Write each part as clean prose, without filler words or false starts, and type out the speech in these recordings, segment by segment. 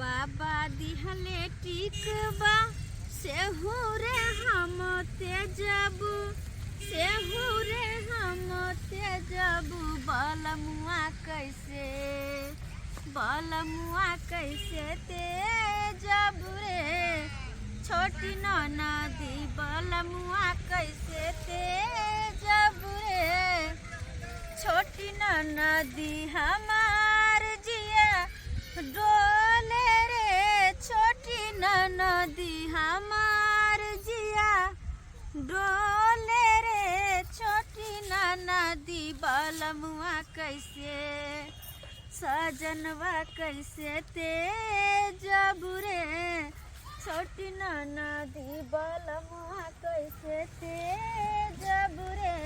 बाबा दिहले टिकबा सेहू रे हम तेजब, सेहू रे हम तेजब। बलमुआ कैसे, बलमुआ कैसे तेजब रे छोटी ननदी, बलमुआ कैसे तेजब रे छोटी ननदी। हमार जिया डोले रे छोटी ननदी, हमार जिया डोले रे छोटी ननदी। बलमुआ कैसे, सजनवा कैसे तेजब रे छोटी ननदी, बलमुआ कैसे तेजब रे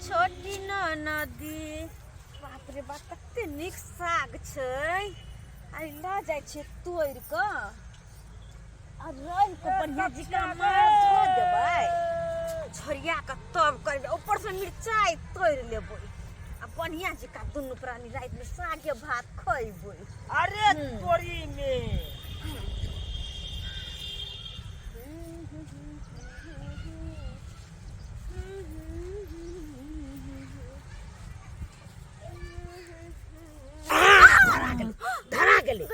छोटी ननदी। बाप रे बाप, कते नीक साग छै। आइ लऽ जाइ छियै तोड़ि कऽ आ रहि कऽ बढ़िआँ जकाँ मार धऽ देबै, झोरिया कऽ तब करबै। ऊपरसँ मिरचाइ तोड़ि लेबै आ बढ़िआँ जकाँ दुनू प्राणी रातिमे सागे भात खयबै। अरे तोरी में धरा गेलै।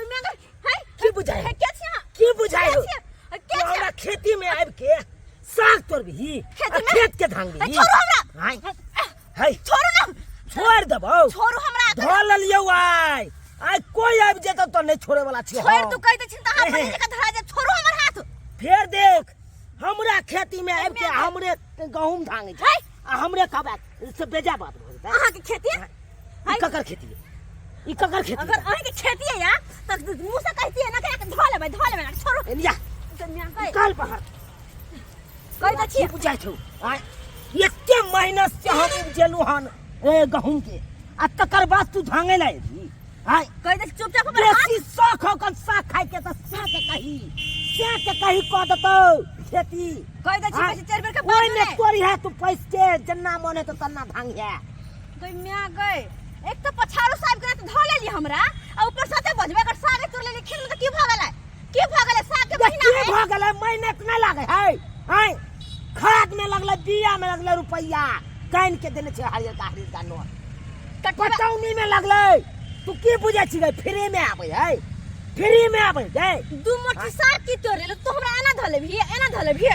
की बुझाय के छी अहाँ? की बुझाय हो? के छी? के तू छी? हमरा खेती में आबि के साग तोड़बिही? खेती में? खेत के धांगबिही? छोड़ू हमरा। हाय हाय, छोड़ू ना। छोड़ देबौ। छोड़ू हमरा। धो लेलियौ। आइ आइ कोई आबि जेतौ तऽ नहि छोड़े वाला छियौ। छोड़। हम। तू कहि दै छी तऽ अहाँ बढ़िआँ जकाँ धरा जायब। छोड़ू हमर हाथ। फेर देख, हमरा खेती में आबि के हमरे गहूम धांगे छै आ हमरे खबा से बेजा बात भऽ जेतै। अहाँके खेती? ई ककर खेती है? ई ककर खेती? अगर अहाँके खेती है यार तऽ मुँह से कहती है ना कि धो लेबै, धो लेबै ना, छोड़ू। एलिया। तऽ मियाँ कहि निकाल बाहर। कहि दै छी। की बुझाइ छौ आँय? एते मेहनत से हम उपजेलहुँ हन ए गहूम के आ तकर बाद तू धांगे ला एबही आँय? कहि दै छी, चुपचाप हमर हाथ। बेसी शौक हो कन साग खाय के तऽ साग के कही, साग के कही कऽ देतौ खेती। कहि दै छी। आँय? बेसी चारि बेर के बाजू ओहिमे ने। तोरी है तू पैस के जेना मन हेतौ तन्ना धांग है। गई म्या गई, एक तो पछाड़ू साहब के तो धो लेली हमरा आ ऊपर से बजबे कर। सागे तोड़ लेली खेत में तो की भऽ गेलै? की भऽ गेलै? साग के जे महीना की है। भऽ गेलै? मेहनत नहि लागै है आँय? खाद में लगलै, बिया में लगलै, रुपैआ कानि के देने छै हरियरका हरियरका नोट। कटवा। पटौनी में लगलै। तू की बुझै छी गई, फ्री में आबै है? फ्री में आबै गई? दू मुट्ठी साग की तोड़ लेलु तू? हमरा एना धऽ लेबही, एना धऽ लेबही?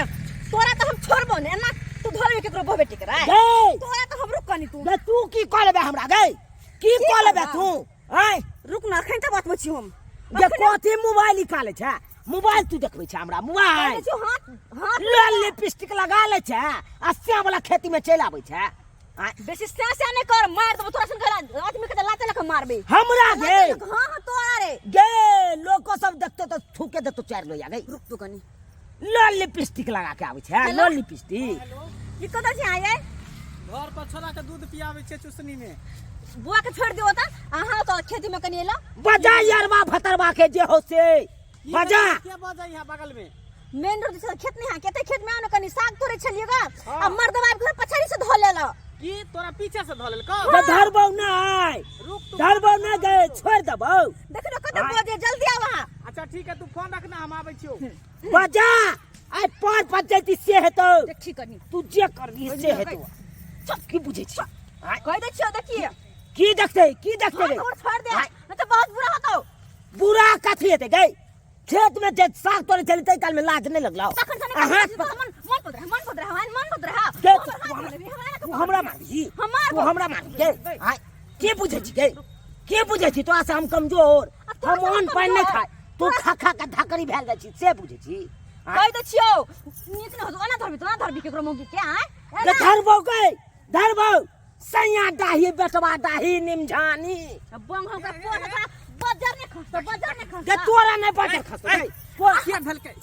तोरा तऽ हम छोड़बो ने। एना तू धऽ लेबही केकरो बहु बेटी के रे? गई। तोरा तऽ हम रुक कनी तू। गई, तू की कऽ लेबे हमरा गई? की कऽ लेबे करबै? तू आँय? रुक ना, अखन तऽ बात छी हम। जे कथी मोबाइल निकालै छै? मोबाइल तू देखबै छै हमरा मोबाइल? कहै छियौ, हाथ हाथ। लाल लिपस्टिक लगा लै छै आ श्याम वाला खेती में चलि आबै छै आँय? बेसी स्या स्या नहि कर, मार देबो तोरा सन के आदमी के तऽ लाते लऽ कऽ मारबे। हमरा लाते गे? लऽ कऽ, हाँ हाँ, तोरा रे। गे, लोको सब देखतो तऽ थूके देतो चारि लोया गई। रुक तू कनी। लाल लिपस्टिक लगा के आबै छै। हेलो? लाल लिपस्टिक। ई कतऽ छी अहाँ यै? घर पर छोड़ा के दूध पियाबै छै चुसनी में। बुआ के छोड़ दियौ तऽ अहाँ तऽ खेती में कनी एलौ। बजा यारवा भतरवा के जे हो से बजा। के बजै है बगल में? मेन रोड से खेत नहीं है केते, खेत में आओ ना कनी, साग तोड़े छलिए गा आ मर्दवा घर पछाड़ी से धो लेला। की तोरा पीछे से धो लेलको? गे, धरबौ नहि। रुक तू। धरबौ नहि गे, छोड़ि देबौ। देख ना कते बजे, जल्दी आओ अहाँ। अच्छा ठीक है, तू फोन रखना, हम आबै छियौ। बजा, आइ पर बजैती से हेतौ। देखी कनी। तू जे करबी से हेतौ। चुप, की बुझै छी आँय? कह दे छियो, देखिए। की देखतै? की देखतै हाथ रे? हमर छोड़ दे। आँय? नहीं तो बहुत बुरा होतौ। बुरा कथी हेतै गै? खेत में जे साग तोड़े चली तै काल में लाज नहि लगलौ? तखन से आ हाथ नहीं मन मन पद रहा, मन पद रहा, मन पद रहा। गे, हमर तू हाथ हमरा- धो लेबही, हमरा तू हमरा मारबही? हमार तू हमरा मारबी गे आँय? की बुझै छी गे? की बुझै छी तोरा से हम कमजोर? आ तोरा हम से हम अन्न पानि नहि कमजोर? खाइ, तू खा खा के धकरी भेल जाइ छी से बुझै छी आँय? कह दे छियो, नीक न होतो। एना धरबी तो ना धरबी केकरो मौगी के आय? गे, धरबौ गे, धरबौ। सैया डाही, बेटवा डाही, निमझानी। बंग हमरा पोर हमरा बजर ने खसतो, बजर ने खसतो। गे, तोरा नहि बजर खसतो गे। तोरा किया धलकै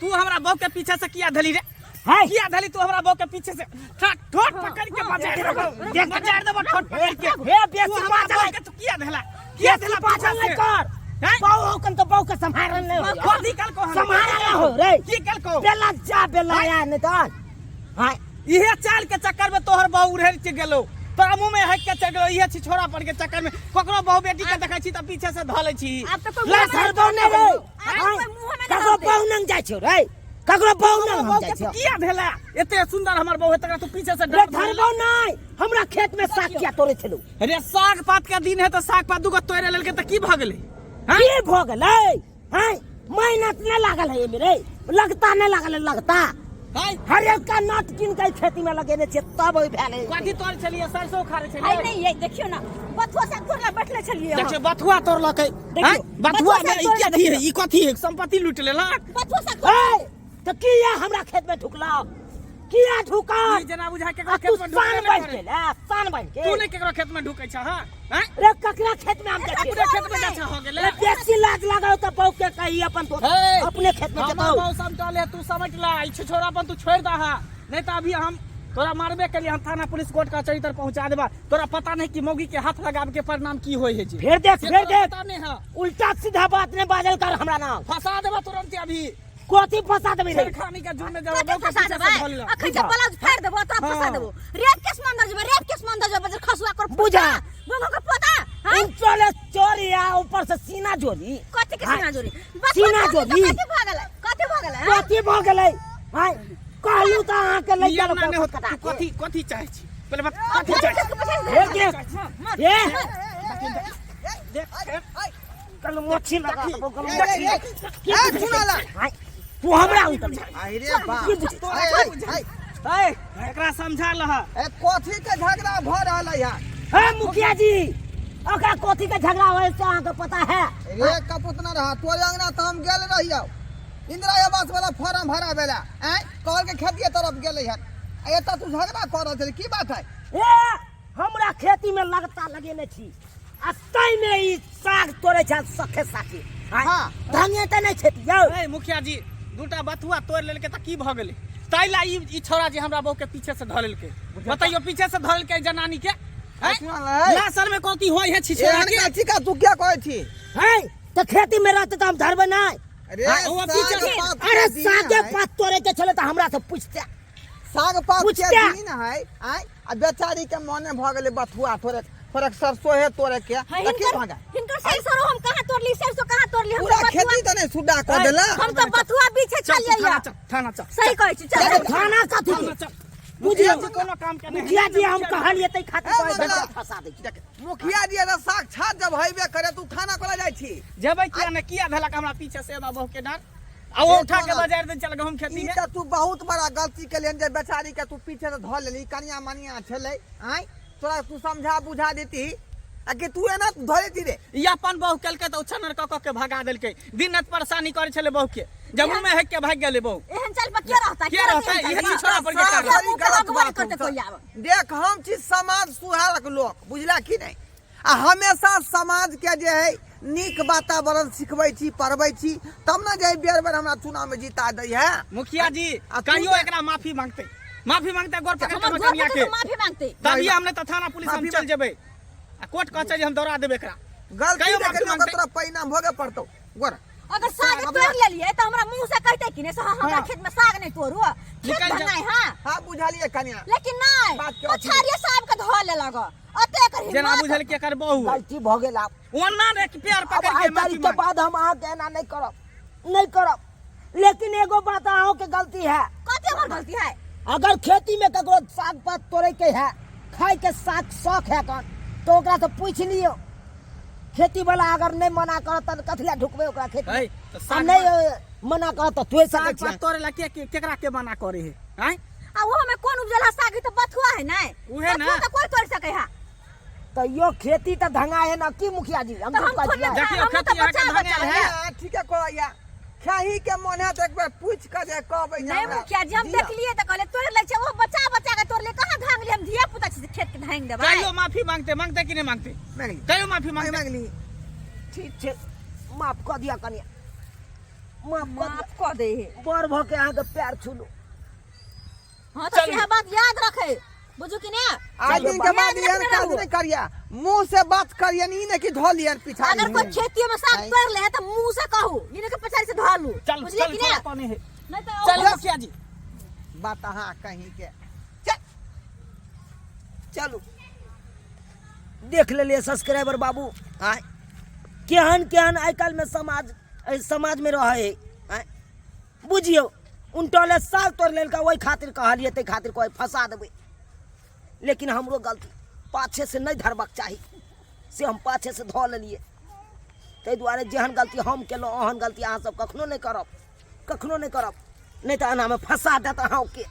तू हमरा बहू के पीछे से? किया धली रे? है किया धली तू हमरा बहू के पीछे से? ठोट पकड़ के बजार देबो, देख। बजार देबो ठोट पकड़ के। हे तू बेसी हमरा बाजल बहू के तू किया धला, किया बेसी धला बाजल पीछा नहि से? कर। हैं? बहू हो कन तो बहू के सम्हारल नहि होइया। कथी कलको हमरा? सम्हारल नहि हो रे। की कलको? बेला जा, बेला या नहि तऽ हाय। इहे चाल के चक्कर में तोहर बहू उड़ेल के गेलो। तोरा मुंह में हक के चल गेलो इहे छी छोरा पर के चक्कर में ककरो बहु बेटी के देखै छी त पीछे से धऽ लै छी। आब तऽ कोइ ला मुँह में धरबौ नहि रे। आब तऽ कोइ मुँह में ककरो नहि बहु नंग जाइ छौ रे, ककरो बहु नंग हम बहु जाइ के तू छौ। किया भेला? एते सुंदर हमर बहु है तकरा तू पीछे से रे डर धरबौ नहि, हमरा खेत में साग किया तोड़ै छलू? रे साग पात के दिन है त साग पात दूगो तोड़े लेलकै त की भऽ गेलै? हैं? की भऽ गेलै? हैं, मेहनत नहि लागल है एहिमे रे, लगता नहि लागल है लगता। हैं? हर एक का नट कीन के खेती में लगेने छियै तब ओहि भेल है। कथी तोड़ै छलियै? सरसों उखाड़ै है छलियै? नहीं ये देखियो ना बथुआ साग तोड़ला बैठले छलियै देखियो बथुआ तोड़लकै। देखियौ, हैं? बथुआ बथुआ में ई तोड़ि कथी है? ई कथी है? संपत्ति लूट लेलक। बथुआ साग ए, तऽ किया हमरा खेत में ढुकला? किया ढुकल? ई जेना बुझा आ केकरो तू खेत में सान ढुकले बनि नहि करे। गेल ए, सान बनि तू गेल। नहि केकरो खेत में ढुकै छह? हैं? हैं? रे ककरा खेत में हम जाइ छियै? अपने खेत में जाइ छह हो गेलै। रे बेसी लाज लगाओ तऽ बहू के कही अपन दोस्त हे, अपने खेत में हमर जताओ। बहु समटल है, तू समट ला, ई छिछोरा अपन तू छोड़ि दह, नहीं तो अभी हम तोरा मारबे के लिए हम थाना पुलिस कोर्ट कचहरी तर पहुंचा देबा। तोरा पता नहीं कि मौगी के हाथ लगाब के परिणाम की होय है जे। फेर देख, से फेर तोरा देख। पता नहीं है। उल्टा सीधा बात नहीं बाजल कर हमरा नाम। फंसा देबा तुरंत अभी। कथी फंसा देबै रे? छेड़खानी के जुर्म में जब कथी बहु के फंसा पीछे से देबै? धऽ लेलक। अखन जे ब्लाउज फाड़ि देबो तोरा फंसा हाँ। देबो। रेप केस में अंदर जेबै, रेप केस में अंदर जेबै, खसुआ कर बुझा। बंगो के पोता, हाँ? चले चोरी आ ऊपर से सीना जोरी। कथी के हाँ। सीना जोरी? बस सीना कथी जोरी। कथी भऽ गेलै? कथी भऽ गेलै, हाँ? कथी भऽ गेलै? हाय, कहलू तऽ अहाँके लैका नियम ना लोक नहि होत। कटा तू के। कथी कथी चाहै छी पहिले बता, कथी कथी चाहै छी? के पछाड़ि हे देख, हे देख फेर। कल मोछी लगा देबो, कल ए, ए, मोछी। ए, ए, सुना ला। हाय, तू हमरा उतर आई रे बाप। की बुझै? ए, ए, ए, ए, एकरा समझा लह। ए, कथी के झगड़ा भऽ रहल है यहाँ? हे मुखिया जी, ओकरा कथी के झगड़ा होय से अहाँके पता है? रे कपुतना रहा, तोरे अंगना तऽ हम गेल रहियौ इंदिरा आवास वाला फॉर्म भराबे ला। आँय, कहल के खेतिए तरफ गेलै हन, आ एतऽ तू झगड़ा कऽ रहल छली, की बात है? ए, हमरा खेती में लगता लगेने छी आ ताहि में ई साग तोड़े छै सखे साखी। हाँ। धनिया तऽ नहि खेती यौ। ए मुखिया जी, दूटा बथुआ तोड़ लेलकै तऽ की भऽ गेलै? ताहि ला ई छौड़ा जे हमरा बहू के पीछे से धऽ लेलकै। बतैयो, पीछे से धऽ लेलकै जनानी के। हैं? सुनल है? लाशर में कथी होय है छिछोड़ा एहन के? कथी का तू क्या कहै छी? हैं, तऽ खेती में रहते तऽ हम धरबै नहि। अरे हाँ, ओ साग पीछे से- पात के अरे दिन सागे है। पात तोड़े के छलै तऽ हमरा से पूछते। साग पात के पूछते। दिन है, आँय, आ बेचारी के मने भऽ गेलै बथुआ थोड़े थोड़े सरसोहे तोड़े के, हाँ, तऽ की हिनकर भऽ गेल? हिनकर सरसो हम कहाँ तोड़ली? सरसो कहाँ तोड़ली? हम पूरा तऽ बथुआ खेती तऽ नहि सुड्डा कऽ देला। हम तऽ बथुआ बीछे चल छलियै थाना या। चल, थाना चल। सही कहै छी, चल। अरे थाना कथी के? थाना चल। बुझियौ। मुखिया जी कोनो काम के नहीं। मुखिया जी, हम कहलियै ताहि खातिर ए, कहै मंगला। फंसा दै छी। देख, मुखिया जी अगर साक्षात जब हेबे करे तू थाना कोला जाइ छी? जेबै किया ने? किया भेलक हमरा पीछे से एना बहू के डर? आ ओ उठा के बाजार दे चल गहुम खेती ई में। तऽ तू बहुत बड़ा गलती केलियन जे बेचारी के तू पीछे से धऽ लेली, कनिया मनिया छलै। आँय, तोरा तू समझा बुझा देती आ कि तू एना धऽ लेती रे? ई अपन बहू केलकै तऽ उछन्नर कऽ कऽ के भगा देलकै। दिन राति परेशानी करै छलै बहू के, जब मुँह में हेक के भागि गेलै बहू। एहन चाल पर के रहता? के रहता? एहन इहे चाल पर? छिछोड़ा पर के कारण। बड़ी मुँह के गलत हगबो बात नहि करतै हो। कोइ आब। देख, हम छी समाज सुधारक लोक, बुझला कि नहि? आ हमेशा समाज के जे है नीक वातावरण सिखबै छी, पढ़बै छी, तब ने जे बेर बेर हमरा चुनाव में जीता दै है। मुखिया जी, आ तू कहियो जे- एकरा माफी मांगते, माफी मांगते, गोर पकड़ के हमर हमर गोर कनिया पकड़ के के माफी मांगते। तभी हम नहीं तो थाना पुलिस हम माफी चल जेबै आ कोर्ट कचहरी हम दौड़ा देबै एकरा। गलती कहियो जे माफी केलियै, ओकर मांगतै। तोरा परिणाम भोगे पड़तौ। गोर अगर साग तोड़ लेलियै तऽ हमरा मुंह से कहते कि नहि से हाँ, हमरा हाँ। खेत में साग नहीं तोड़ू, खेत निकल जाओ। भरनाइ। हाँ हाँ, बुझलियै कनिया लेकिन नहीं बात के अथी। पछाड़िए साहब के धऽ लेलक अते एकर जेना हिम्मत। बुझल के एकर बहू गलती भऽ गेल आब। ओना रे कि पैर अब पकड़ आइ के माफी तारीख के मांग। बाद हम अहाँके एना नहि करब, नहि करब। लेकिन एगो बात अहूँके गलती है। कथी हमर गलती है? अगर खेती में ककरो साग पात तोड़े के है, खाय के साग शौक है कन, तो ओकरा से पूछ लियो। खेती वाला अगर नहीं मना करत तऽ कथी लए ढुकबै ओकरा खेत में? है, तऽ आ साग नहीं पात- मना करत तऽ तोड़ि सकै साग छियै। पात तोड़े ला के के- केकरा के मना करे है? आँय? आ ओहो में कोन उपजल है साग? ई तऽ बथुआ है नै। उहे ना। बथुआ तऽ कोइ तोड़ि सकै है। तऽ यो खेती तऽ धंगा है ना की मुखिया जी? हम तऽ हम झूठ कहै थोड़े छियै? देखियौ, हमहूँ खेती तऽ अहाँके बचा धंगायल बचा है। हाँ, ठीके कहैया, खेही के मन है तऽ एक बेर पूछि कऽ जे कहबै जे नहीं हमरा मुखिया जी, हम दिअ। देखलिए तऽ कहलिए तोड़ लै छै, ओ बचा बचा के तोड़ले, कहाँ धांगली? हम धिया पुता छी से खेत के धांग देबै? कहियो माफी मांगते, मांगते कि नहीं मांगते? मांगली। कहियो माफी मांगली, मांगते। मांगली। ठीक छै, माफ कऽ दिअ कनिया, माफ कऽ दिअ। माफ कऽ दे हे। बड़ भऽ के अहाँके पैर छूलू। हाँ तऽ चलू। सएह बात याद रखे, बुझू कि ने? आज दिन के बाद याद एहन रखने काज रहू। नहि करिया, मुंह से बात करियन, ई नहि कि धऽ लियन पीछा। अगर कोई खेती में साग तोड़ ले है तऽ मुंह से कहू, ई नहि कि पछाड़ी से धऽ लू। चल बुझलिए चल कि ने? चल पानी है। नहीं तऽ चल मुखिया जी। बात अहाँ कहीं के। चल चलू। देख लेलियै सब्सक्राइबर बाबू। आँय, केहन केहन आइ काल्हिमे समाज एहि समाजमे रहै हइ। आँय, बुझियौ, उनटले साग तोड़ि लेलकै, ओहि खातिर कहलियै, ताहि खातिर कहै फँसा देबै। लेकिन हमरो गलती, पाछेसँ नहि धरबाक चाही, से हम पाछेसँ धऽ लेलियै। ताहि दुआरे जेहन गलती हम केलहुँ, ओहन गलती अहाँसभ कखनो नहि करब, कखनो नहि करब, नहि तऽ एनामे फँसा देत अहाँके।